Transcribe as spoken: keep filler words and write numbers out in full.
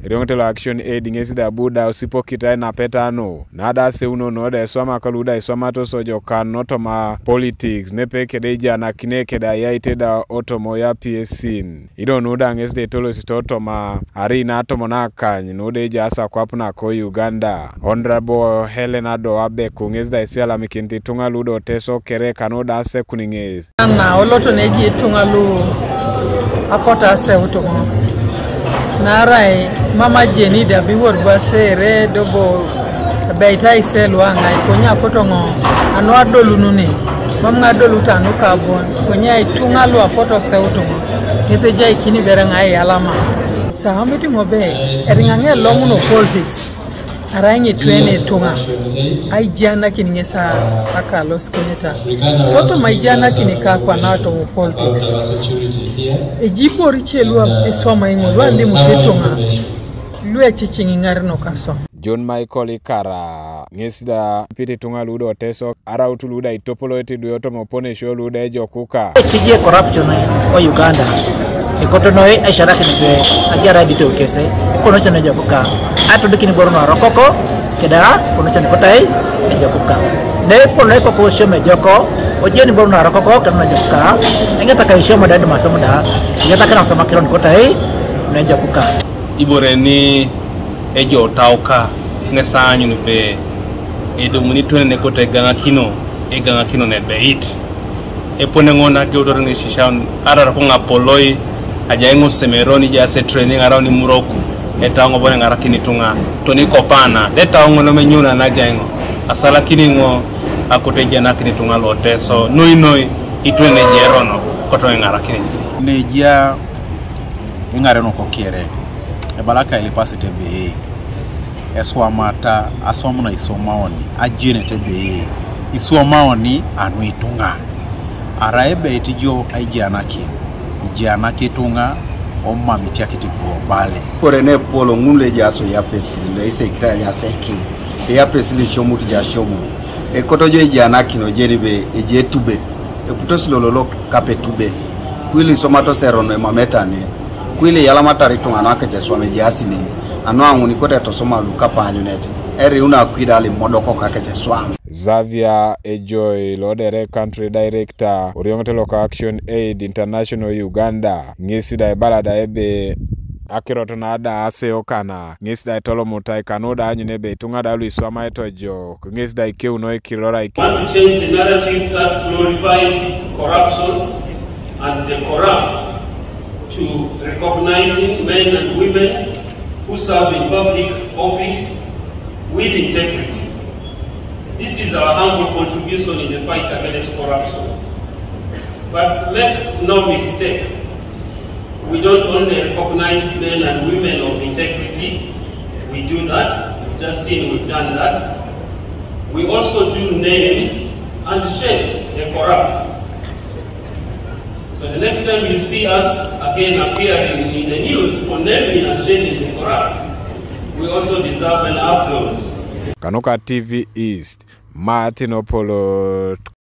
Erioŋet lo Action Aid ŋes da abu da osipokit ainapeta nu, na da aseuno nu da eswamaka lu da iswamatos ojokan nu toma politics, nepe kede ijanakine kede ayaite da otomo yapiesin. Ido nu da ŋes da etolosito toma ari na tomon akany nu da ejaas akwap nako Uganda. Honorable Hellen Adoa Abeku ŋes da isialamikinit ituŋa lu do Teso kere kanu da asekuni ŋes. Ana oloto neji ituŋa lu apotu aseutu ŋo. Naarai mam ajeni da biwor bwasere dobo ebeit aiselu aŋai konye apoto ŋo anu adolununi. Mam ŋa adoluto anu kabon konye ituŋa lu apotu aseutu ŋo. Ŋes ejaikini bere ŋai eyalama. Sahamit ŋo be eriŋa ŋe lomuno politics. Arai ŋituen ituŋa aijianakin ŋes a- akalos kenyita. Sotoma aijianakin kakwana tomo politics. Ejibor ice lu iswama iŋo lu alimus ituŋa lu eciciŋ iŋarenok aswam. John Michael Ikara ŋes da ipit ituŋa lu do Teso araut lu da itopoloit iduyoto moponesio lu da ejokuka. Tije corruption o Uganda. Ekoto noi aisharakin pe agiara edito kese. Kono chane ejokuka. Atodikini boro no arokoko keda kono chane kotai ejokuka. Ne kono ekoko shome joko ojeni boro no arokoko keda ejokuka. Engeta ka shome da masamuda. Engeta kana sama kiron kotai ne ejokuka. Ibore ni ejo tauka ŋes aanyun pe edumuni twenenekot egaŋakino egaŋakino nebeit. Epone ŋo nageudor ŋesishaun arar koŋapoloi ajai ŋo semeroni jaas etraining arau nimurok etau ŋo bon eŋarakin ituŋa toni kopana detau ŋo nomenyuna najai ŋo asalakini ŋo akot ejenakin ituŋa loteso noi noi itwene ejerono koto eŋarakinisi. Nejia iŋarenok kere ebalaka ilipasite ebe eswamata aswam na isomaoni ajenete ebe iswamaoni anu ituŋa arai ebe itijo aijianakin ijianak ituŋa omam itiakit globale. Kore nepolo ŋun lo ejaas oyapesi lo iseikitai ejaas ekiŋ eyapesi lo isyomut jasiomu ekoto jo ejianakin ojeni be eji etube. Eputos lololok kape tube. Kwili isomatos erono emam etane. Kwili iyalamatar ituŋa nuakeceswam ejaas ne. Anuaŋun ikote etosoma lukapaanyunet. Eriuna kwida limodoko kakeceswam. Xavier Ejoi lodere country director orioŋete loka Action Aid International Uganda ŋesi da ibala da ebe akirot na da aseo kana ŋesi da itolomutai kanu da anyun ebe ituŋa da luiswama etojok ŋesi da ikeuno ekirora ike. Want to change the narrative that glorifies corruption and the corrupt to recognizing men and women who serve in public office with integrity. This is our humble contribution in the fight against corruption. But make no mistake, we don't only recognize men and women of integrity, we do that. We've just seen we've done that. We also do name and shame the corrupt. So the next time you see us again appearing in the news for naming and shaming the corrupt, we also deserve an applause. Kanuka T V East, Martin Opolot.